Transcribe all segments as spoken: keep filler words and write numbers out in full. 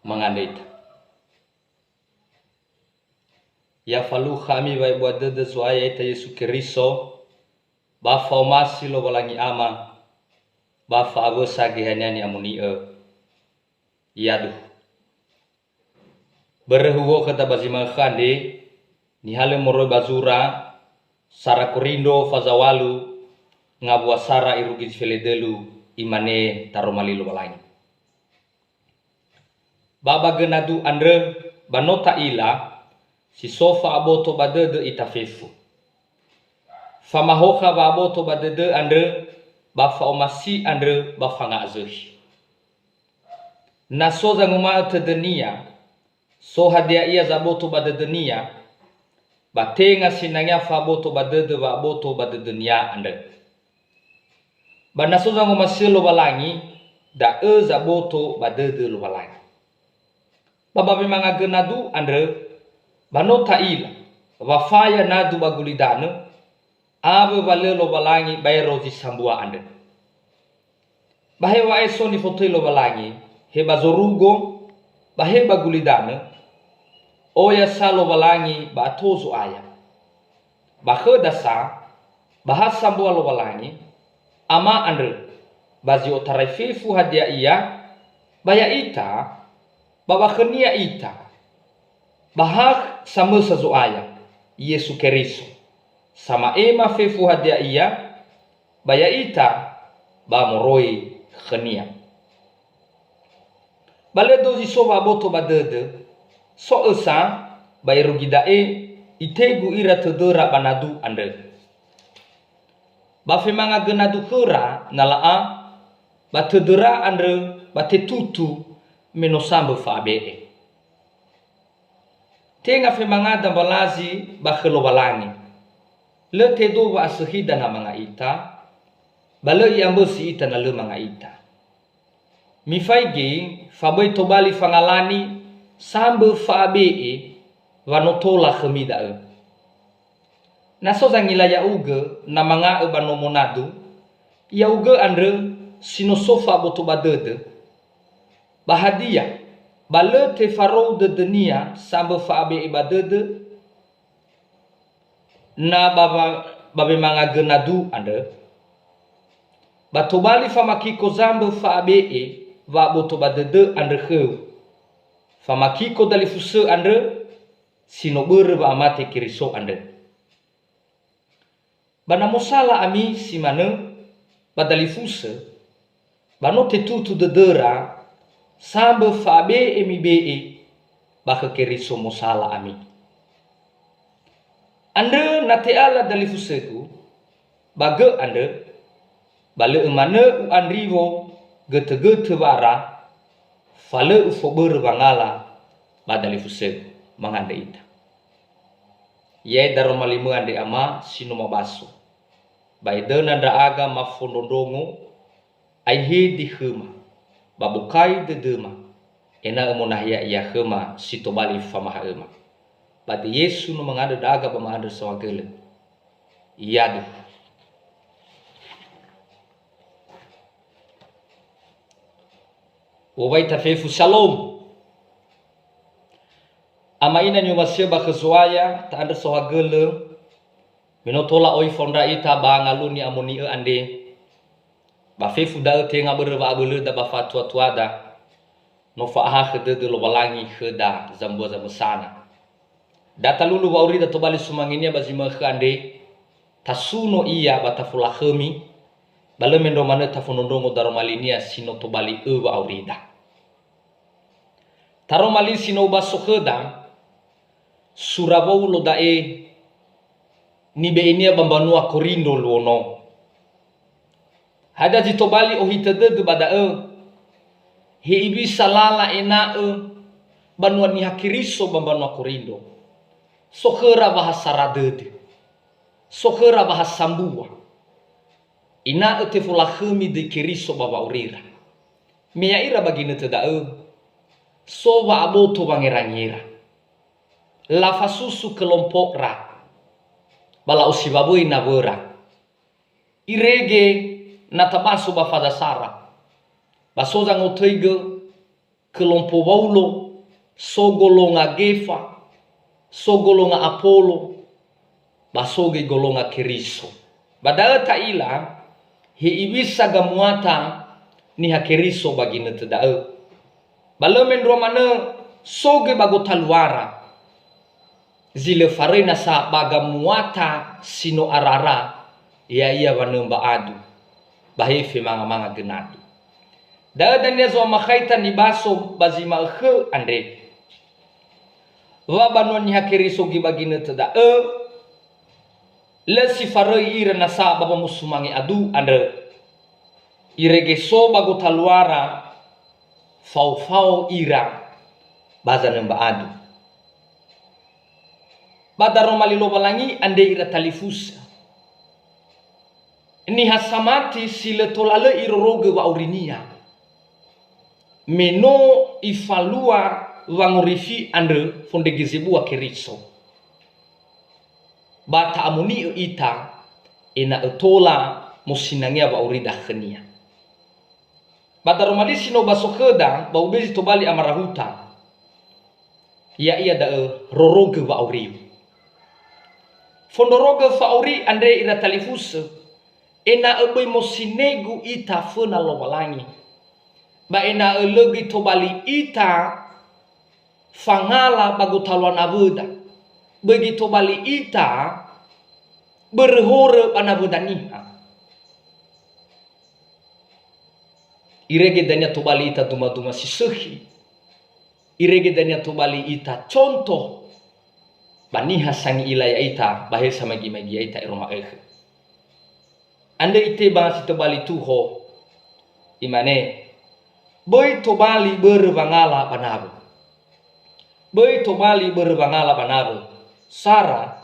Mangandrö ita. Ya falukha ami wa'ebua dödö Zo'aya ita Yesu Keriso, ba fa'omasi Lowalangi Ama, ba fa'awösa Geheha-Nia ni'amoni'ö. Yaduhu. Börö huwö khöda ba zi ma'ökhö andre, nihalö moroi ba zura, sara Korindro faza ŵalu, ngawua sara irugi zi feledölu, imane taroma li Lowalangi. Ba ba gönadu andrö, ba no ta'ila, si so fa'aboto ba dödö ita fefu. Famahoka wa'aboto ba dödö andrö, ba fa'omasi andrö, ba fanga'azökhi. Na so zanguma'ö tödönia, so hadia ia zaboto ba dödönia, ba tenga sinangea fa'aboto ba dödö wa'aboto ba dödönia andrö. Ba na so zangomasi'ö Lowalangi, da'ö zaboto ba dödö Lowalangi. Ba ba wemanga gönadu andrö, ba no ta'ila, wa faya nadu ba gulidanö, awö wa lö Lowalangi baero zi sambua andrö. Ba hewa'ae so nifotöi Lowalangi, he ba zorugo, ba he ba gulidanö, oya sa Lowalangi ba ato Zo'aya. Ba khöda sa, ba ha sambua Lowalangi, Ama andrö, ba zi otarai fefu hadia ia, ba ya'ita, ba ba khönia ita, ba ha samösa Zo'aya, Yesu Keriso, sama'ema fefu hadia ia, ba ya'ita, ba moroi khönia. Ba lö dozi so wa'aboto ba dödö, so ösa, ba irugi da'e, itegu ira tödöra ba nadu andrö. Ba femanga gönadu khöra na la'a, ba tödöra andrö, ba tetutu, me no sambö fa'abe'e. Tenga femangada mbalazi ba khö Lowalangi. Lö tedou wa'asökhida na manga ita, ba lö i'ambösi ita na lö manga ita. Mifaigi, fa böi tobali fangalani sambö fa'abe'e wa no tola khömi da'ö. Na so zangila ya'ugö na manga'ö ba nomo nadu, ya'ugö andrö si no so fa'aboto ba dödö. Ba hadia, ba lö tefarou dödönia sambö fa'abe'e ba dödö? Na ba wa-, ba wemanga gönadu andrö, ba tobali famakiko zambö fa'abe'e wa'aboto ba dödö andrö khöu, famakiko dalifusö andrö si no börö wa'amate Keriso andrö. Ba na mosala ami si manö ba dalifusö, ba no tetutu dödöra sambö fa'abe'e mibe'e ba khö Keriso mosala ami. Andrö na te'ala dalifusögu, ba gö andrö, ba lö ömanö u'andriwo götögötö wa'ara, fa lö ufobörö wangala ba dalifusögu. Mangandrö ita. Ya'e daroma limö andre Ama si no mabaso. Ba edöna ndra'aga mafondrondrongo, aihede khöma, ba bokai dödöma, ena'ö monahia ia khöma si tobali famaha'öma. Ba döi Yesu no mangandrö ndra'aga ba ma'andrö saohagölö. Yaduhu. Wowai tafefu, Shalom. Ama ina ni'omasi'ö ba khö Zo'aya, ta'andrö saohagölö, me no tola oi fao ndra ita ba ngaluo ni'amoni'ö andre. Ba fefu da'ö tenga börö wa'abölöda ba fa'atuatuada, no fa'ahakhö dödö Lowalangi khöda zambua zamösana. Da talulu wa'aurida tobali sumange-Nia ba zi ma'ökhö andre, tasuno Ia ba tafolakhömi, ba lö mendrua manö tafondrondrongo daroma li-Nia si no tobali õ wa'aurida. Taroma li si no ubaso khöda, sura Waulo da'e nibe'enia ba mbanua Korindro luo no. Hadia zi tobali ohitö dödö ba da'ö? Hewisa lala ena'ö banua Niha Keriso ba mbanua Korindro, so khöra wa ha sara dödö, so khöra wa ha sambua. Ena'ö tefolakhömi döi Keriso ba wa'aurira. Me ya'ira ba ginötö da'ö, so wa'aboto wangerangera. Lafasusu kelompo'ra, ba la'osiwawöi nawöra. Irege na tabaso ba faza sara, ba so zangotöigö, Kelompo Waulo, so golonga Gefa, so golonga Apolo, ba so göi golonga Keriso. Ba da'ö ta'ila, hewisa gamuata niha Keriso ba ginötö da'ö. Ba lö mendrua manö so göi ba gotaluara zi lö faröi nasa ba gamuata si no arara, ya'ia wanö mba'adu, ba he femanga-manga gönadu. Da'ö dania zo'amakhaita nibaso ba zi ma'ökhö andre. Wa banua niha Keriso göi ba ginötö da'ö, lö si faröi ira nasa ba wamusumange adu andrö. Irege so ba gotaluara, fao-fao ira ba zanö mba'adu. Ba daroma li Lowalangi andre ira talifusö. Niha samati si lö tola lö irorogö wa'aurinia. Me no ifalua wangorifi andrö fondrege zebua Keriso. Ba ta'amoni'ö ita ena'ö tola mosinangea wa'aurida khönia. Ba daroma li si no ba so khöda, ba ubezi tobali amarahuta. Ya'ia da'ö rorogö wa'auriu. Fondrorogö fa'auri andre ira talifusö, ena'ö böi mosinegu ita föna Lowalangi. Ba ena'ö lö göi tobali ita fangala ba gotaluara nawöda. Böi göi tobali ita börö horö ba nawöda niha. Irege dania tobali ita duma-duma si sökhi. Irege dania tobali ita contoh ba niha sangi'ila ya'ita ba he samagi-magi ya'ita ero ma'ökhö. Andrö iteba si tobali tuho, imane, "Böi tobali börö wangala ba nawö. Böi tobali börö wangala ba nawö. Sara,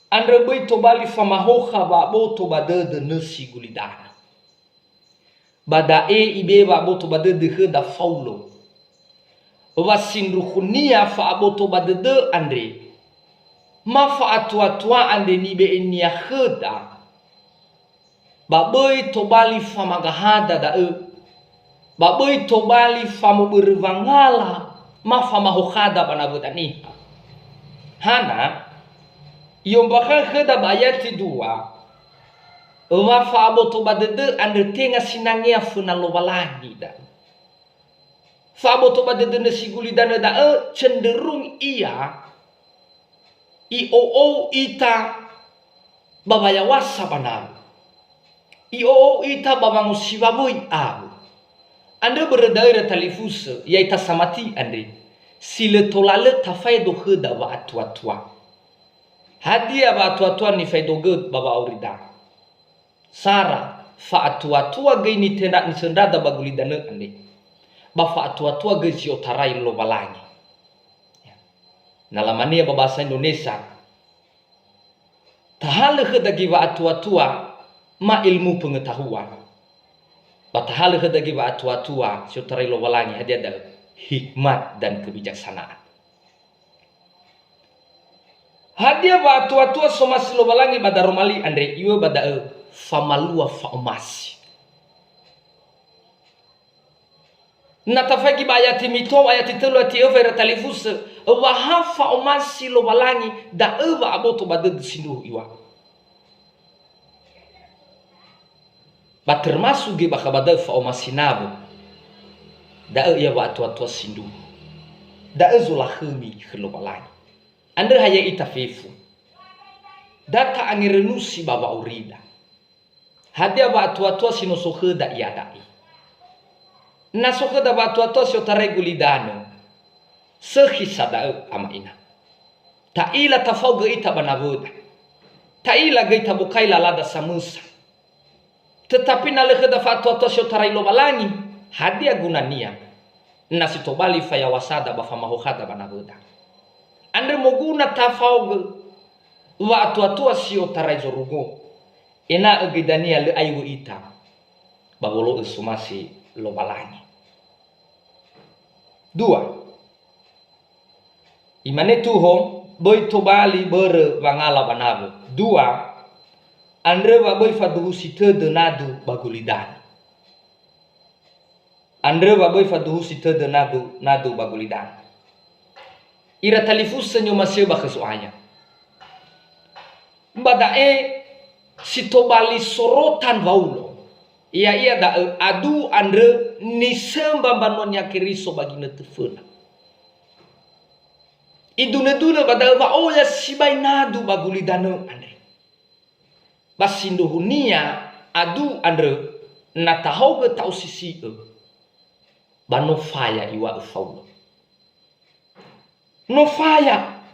andrö böi tobali famahoha wa'aboto ba dödö nösi gulidanö." Ba da'e ibe'e wa'aboto ba dödö khöda Faulo. Wa sindruhunia fa'aboto ba dödö andre, ma fa'atua-tua andre nibe'enia khöda. Ba böi tobali famagahada da'ö, ba böi tobali famobörö wangala ma famahokhada ba nawöda niha. Hana, i'ombakha'ö khöda ba ayati dua, wa fa'aboto ba dödö andrö tenga sinangea föna Lowalangi da'ö. Fa'aboto ba dödö nösi gulidanö da'ö cenderung ia i'o'ou ita ba wayawasa ba nawö. I'o'ou ita ba wangosiwawöi awö. Andrö börö da'ö ira talifusö, ya'ita samati andre, si lö tola lö tafaedo khöda wa'atua-tua. Hadia wa'atua-tua nifaedogö ba wa'aurida? Sara, fa'atua-tua göi nitenda-, nisöndrada ba gulidanö andre. Ba fa'atua-tua göi zi otarai Lowalangi. Na lamane ba bahasa Indonesia, tahalö khöda göi wa'atua-tua ma ilmu pengetahuan. Ba tahalö khöda göi wa'atua-tua si otarai Lowalangi, hadia da'ö? Hikmat dan kebijaksanaan. Hadia wa'atua-tua somasi Lowalangi ba daroma li andre? Iŵa'ö ba da'ö, famalua fa'omasi. Na tafaigi ba ayati mitou, ayati tölu, ayati öfa ira talifusö, wa ha fa'omasi Lowalangi, da'ö wa'aboto ba dödö sindruhu iŵa'ö. Ba termasuk göi bakha ba da'ö fa'omasi nawö. Da'ö ia wa'atua-tua sindruhu. Da'ö zolakhömi khö Lowalangi. Andrö ha ya'ita fefu. Da ta'angerönusi ba wa'aurida. Hadia wa'atua-tua si no so khöda iada'i? Na so khöda wa'atua-tua si otarai gulidanö, sökhi sa da'ö, ama ina. Ta'ila tafaogö ita ba nawöda. Ta'ila göi tabokai lalada samösa. Tetapi na lö khöda fa'atua-tua si otarai Lowalangi, hadia gunania? Na si tobali fayawasada ba famahokhada ba nawöda. Andrö moguna tafaogö wa'atua-tua si otarai zorugo, ena'ö göi dania lö aiŵö ita ba wolo'ö somasi Lowalangi. Dua, Imane tuho, böi tobali börö wangala ba nawö. Dua, andrö wa böi faduhusi tödö nadu ba gulidanö. Andrö wa böi faduhusi tödö nadu-nadu ba gulidanö. Ira talifusö ni'omasi'ö ba khö Zo'aya. Ba da'e si tobali sorotan Waulo, ya'ia da'ö adu andrö nisömba mbanua-Nia Keriso ba ginötö föna. Idunö-dunö ba da'ö wa oya sibai nadu ba gulidanö andre. Ba sindruhunia adu andrö na tahaogö ta'osisi'ö, ba no faya iŵa'ö Faulo. No faya.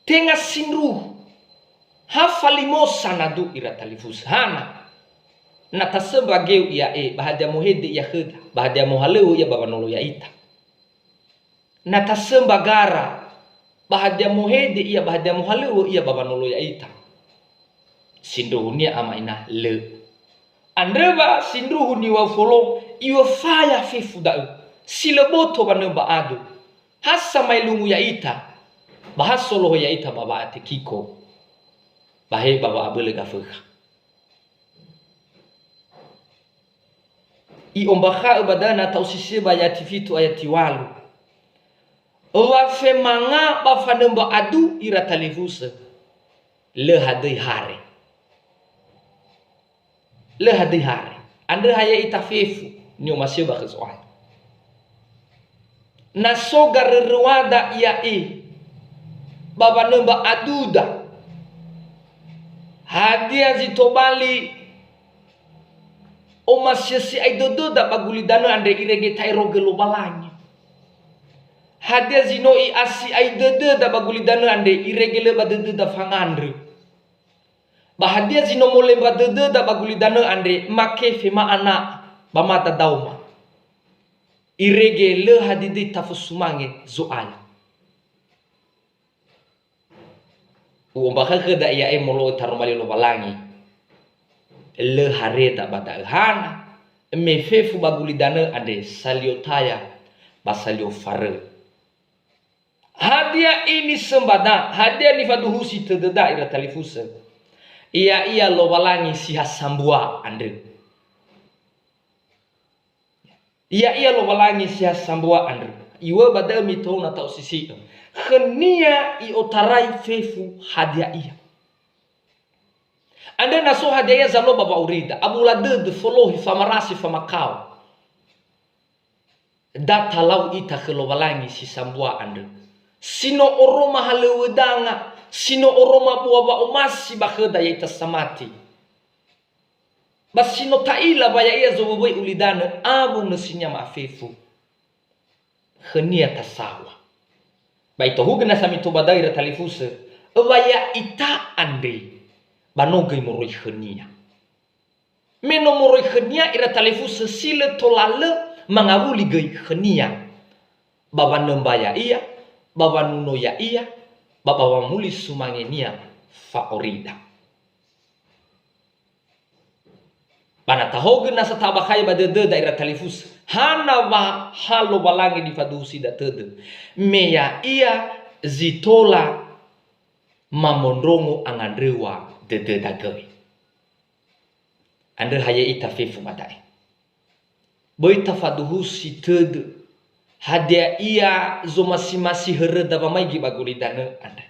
Tenga sindruhu. Ha falimosa nadu ira talifusö. Hana. Na tasömba geu ia'e, ba hadia mohede ia khöda, ba hadia mohalöŵö ia ba wanolo ya'ita. Na tasömba gara, ba hadia mohede ia, ba hadia mohalöŵö ia ba wanolo ya'ita. Sindruhunia ama ina, lö. Andrö wa sindruhu niŵa'ö Faulo, iŵa'ö faya fefu da'ö, si lö boto wanömba adu. Ha samaelungu ya'ita, ba ha solohe ya'ita ba wa'atekiko, ba he ba wa'abölö gafökha. I'ombakha'ö ba da'ö na ta'osisi'ö ba ayati fitu ayati ŵalu. Wa femanga ba fanömba adu ira talifusö. Lö hadöi hare. Lö hadöi hare. Andrö ha ya'ita fefu ni'omasi'ö ba khö Zo'aya. Na so garöröwada ia'e ba wanömba aduda, hadia zi tobali omasi'ö si'ai dödöda ba gulidanö andre irege ta'erogö Lowalangi? Hadia zi no i'asi'ai dödöda ba gulidanö andre irege lö ba dödöda fangandrö? Ba hadia zi no molemba dödöda ba gulidanö andre, make fema'ana'a ba ma dadaoma? Irege lö hadödöi tafosumange Zo'aya. U'ombakha'ö khöda ia'e molo'ö taroma li Lowalangi. Lö hareda ba da'ö. Hana, me fefu ba gulidanö andre salio taya ba salio farö. Hadia ini sembada, hadia nifaduhusi tödöda ira talifusö? Ya'ia Lowalangi si ha sambua andrö. Ya'ia Lowalangi si ha sambua andrö. Iŵa'ö ba da'ö mitou'ö na ta'osisi'ö. Khönia i'otarai fefu hadia ia. Andrö na so hadia ia zalua ba wa'aurida, abula dödö, folohi, famarasi, famakao. Da talau ita khö Lowalangi si sambua andrö. Si no oroma halöŵödanga, si no oroma bua wa'omasi ba khöda ya'ita samati. Ba si no ta'ila wa ya'ia zowöwöi ulidanö awö nösinia ma'afefu. Khönia tasaŵa. Ba itohugö nasa mitobadai ira talifusö, wa ya'ita andre, ba no göi moroi khönia. Me no moroi khönia ira talifusö si lö tola lö mangawuli göi khönia. Ba wanömba ya'ia, ba wanuno ya'ia, ba, ba wamuli sumangenia fa'aurida. Ba na tahogö nasa tabakhai ba dödöda ira talifusö, hana wa ha Lowalangi nifaduhusida tödö, me ya'ia zi tola mamondrongo angandröŵa dödöda göi. Andrö ha ya'ita fefu ba da'e. Böi tafaduhusi tödö hadia ia zomasi-masi höröda wamaigi ba gulidanö andre.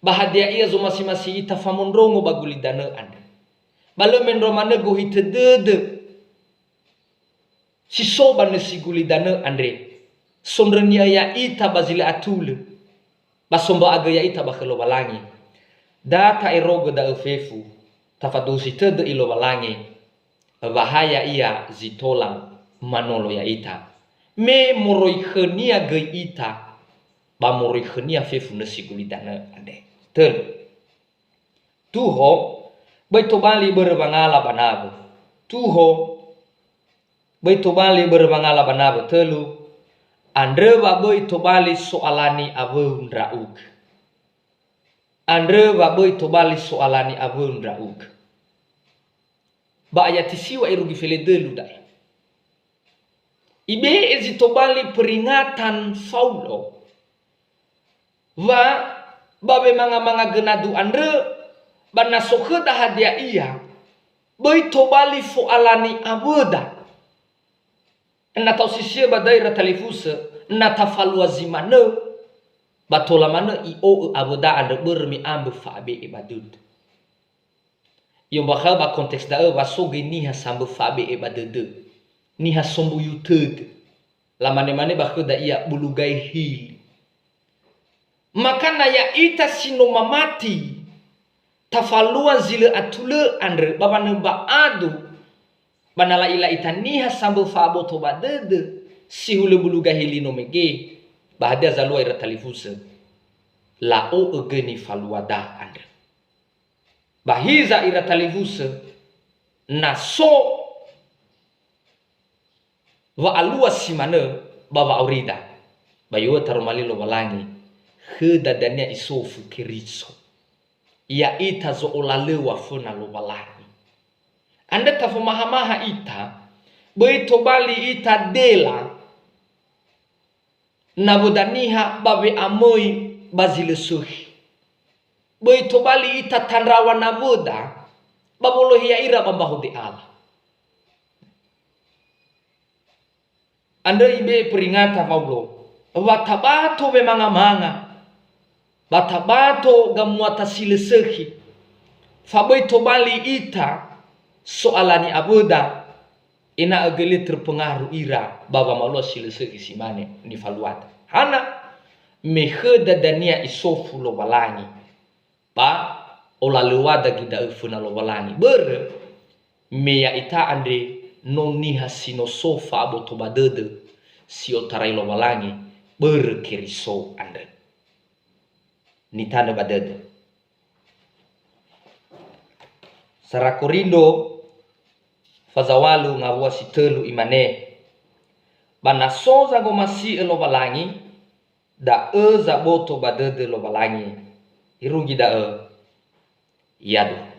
Ba hadia ia zomasi-masi ita famondrongo ba gulidanö andre. Ba lö mendrua manö gohitö dödö si so ba nösi gulidanö andre, sondrönia ya'ita ba zi lö atulö, ba somba'agö ya'ita ba khö Lowalangi. Da ta'erogö da'ö fefu, tafaduhusi tödö i Lowalangi, wa ha ya'ia zi tola manolo ya'ita. Me moroi khönia göi ita, ba moroi khönia fefu nösi gulidanö andre. Tölu. Tuho, böi tobali börö wangala ba nawö. Tuho, böi tobali börö wangala ba nawö. Tölu, andrö wa böi tobali so'alani awöu ndra'ugö. Andrö wa böi tobali so'alani awöu ndra'ugö. Ba ayati siŵa irugi feledölu da'e. Ibe'e zi tobali peringatan Faulo. Wa ba wemanga-manga gönadu andrö, ba na so khöda hadia ia, böi tobali fo'alani awöda. Na ta'osisi'ö ba da'ö ira talifusö, na tafalua zi manö, ba tola manö i'o'ö awöda andrö börö me ambö fa'abe'e ba dödö. I'ombakha'ö ba konteks da'ö wa so göi niha sambö fa'abe'e ba dödö, niha sombuyu tödö. Lamane-mane ba khöda ia bulugai hili. Maka na ya'ita si no mamati, tafalua zi lö atulö andrö ba wanömba'adu, ba na la'ila ita niha sambö fa'aboto ba dödö, si hulö bulugai hili no mege, ba hadia zalua ira talifusö? La'o'ö göi nifaluada andrö. Ba hiza ira talifusö, na so wa'alua si manö ba wa'aurida, ba i'o'ö taroma li Lowalangi khöda dania isofu Keriso. Ya'ita zo'olalöŵa föna Lowalangi. Andrö tafomaha-maha ita, böi tobali ita dela nawöda niha ba we'amöi ba zi lö sökhi. Böi tobali ita tandraŵa nawöda ba wolohe ya'ira ba mbaho de'ala. Andrö ibe'e peringata Waulo, wa tabato wemanga-manga, ba tabato gamuata si lö sökhi, fa böi tobali ita so'alani awöda, ena'ö göi lö terpengaruh ira ba wamalua si lö sökhi si mane nifaluada. Hana? Me khöda dania isofu Lowalangi, ba olalöŵada göi da'ö föna Lowalangi. Börö me ya'ita andre no niha si no so fa'aboto ba dödö si otarai Lowalangi börö Keriso andrö. Nitanö ba dödö. Sara Korindo faza ŵalu ngawua si tölu imane, "Ba na so zangomasi'ö Lowalangi, da'ö zaboto ba dödö Lowalangi." Irugi da'ö, yaduhu.